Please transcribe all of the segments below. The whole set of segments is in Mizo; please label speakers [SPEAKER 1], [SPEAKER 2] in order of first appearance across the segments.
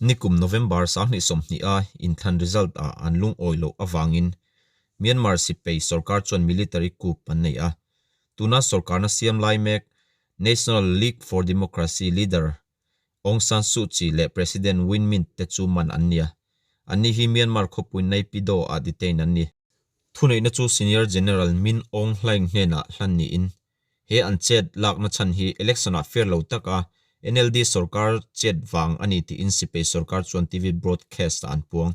[SPEAKER 1] Nikum November 2020 a inthlan result ah an lungawi loh avangin Myanmar sipei sorkar chuan military coup an nei a. Tuna sorkarna siam lai mek National League for Democracy leader Aung San Suu Kyi leh President Win Myint te chu man an nia. Anni hi Myanmar khawpui Naypyidaw ah detain an ni. Thuneihna chu Senior General Min Aung Hlaing hnenah hlan niin he an chet lakna chhan hi election ah fair lo taka NLD sorkar chet vang a ni tiin sipei sorkar chuan TV broadcast ah an puang.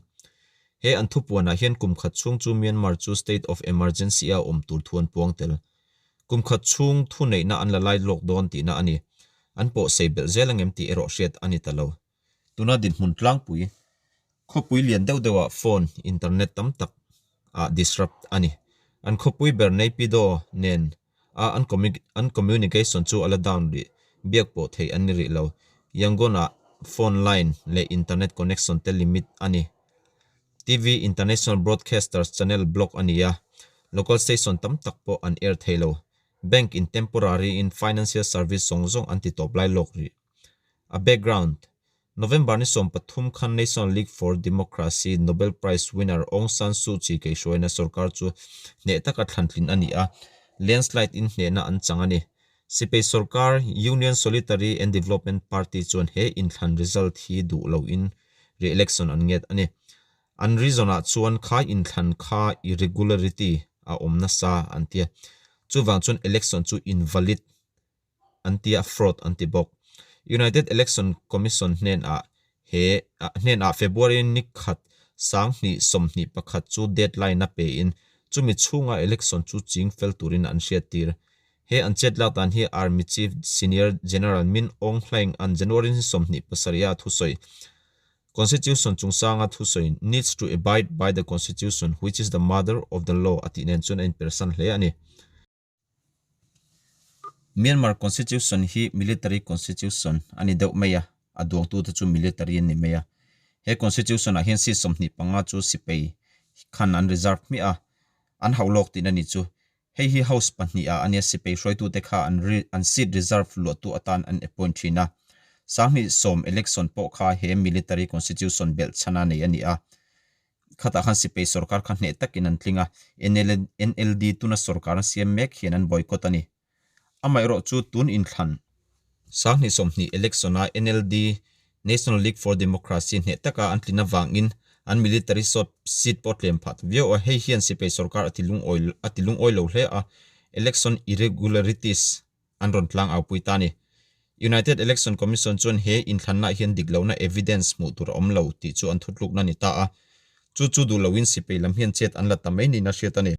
[SPEAKER 1] He an thupuanah hian kum khat chhung chu Myanmar chu state of emergency a awm tur thu an puang tel. Kum khat chhung thuneihna an la lai lawk dawn tihna a ni. An pawh sei belh zel angem tih erawh hriat a ni ta lo. Tuna dinhmun tlangpui, khawpui lian deuh deuhah phone, internet tam tak ah disrupt a ni. An khawpui ber Naypyidaw nen a an an communication chu a la down rih, biak pawh theih an ni rih lo. Yangon ah phone line leh internet connection te limit a ni. TV International Broadcasters channel block a ni a, local station tam tak pawh an air thei lo. Bank in temporary in financial service zawng zawng an ti tawp lai lawk rih. A background, November ni 13 khan National League for Democracy Nobel Prize winner Aung San Suu Kyi kaihhruaina sorkar chu hneh taka thlantlin a ni a, landslide in hnehna an chang a ni. Sipei sorkar Union Solitary and Development Party chuan he inthlan result hi duh loin re-election an nget a ni. An reason ah chuan kha inthlan kha irregularity a awm nasa an ti a, chuvang chuan election chu invalid an ti a, fraud an ti bawk. United Election Commission hnenah he hnenah February ni khat 2021 chu deadline a pein chumi chhunga election chu ching fel turin an hriattir. He an chet lak dan hi Army Chief Senior General Min Aung Hlaing an January ni 27 a thusawi Constitution chungchanga thusawi needs to abide by the Constitution which is the mother of the law a tih nen chuan a inpersan hle a ni. Myanmar Constitution hi Military Constitution a ni deuh mai a, a duangtute chu Military an ni mai a. He Constitution ah hian seat 25 chu sipei khan an reserve hmiah a, an hauh lawk tihna ni chu. Hei hi House pahnih ah a nia sipei hruaitute kha an an seat reserve luahtu atan an appoint thin a. 2010 election pawh kha he Military Constitution belh chhana nei a ni a. Khatah khan sipei sorkar kha hneh takin an tling a, NLD tuna sorkar an siam mek hian an boycott a ni. Amaherawh chu tun inthlan 2020 election-a NLD, National League for Democracy, hneh taka an tlin avangin an military sawt seat pawh a tlem phah ta viau a, hei hian sipei sorkar a ti lungawi a ti lungawi lo hle a, election irregularities an rawn tlang au pui ta a ni. United Election Commission chuan he inthlannaah hian dik lohna evidence hmuh tur a awm lo tih chu an thutlukna a ni ta a, chu chu duh loin sipei lam hian chet an la ta mai niin a hriat a ni.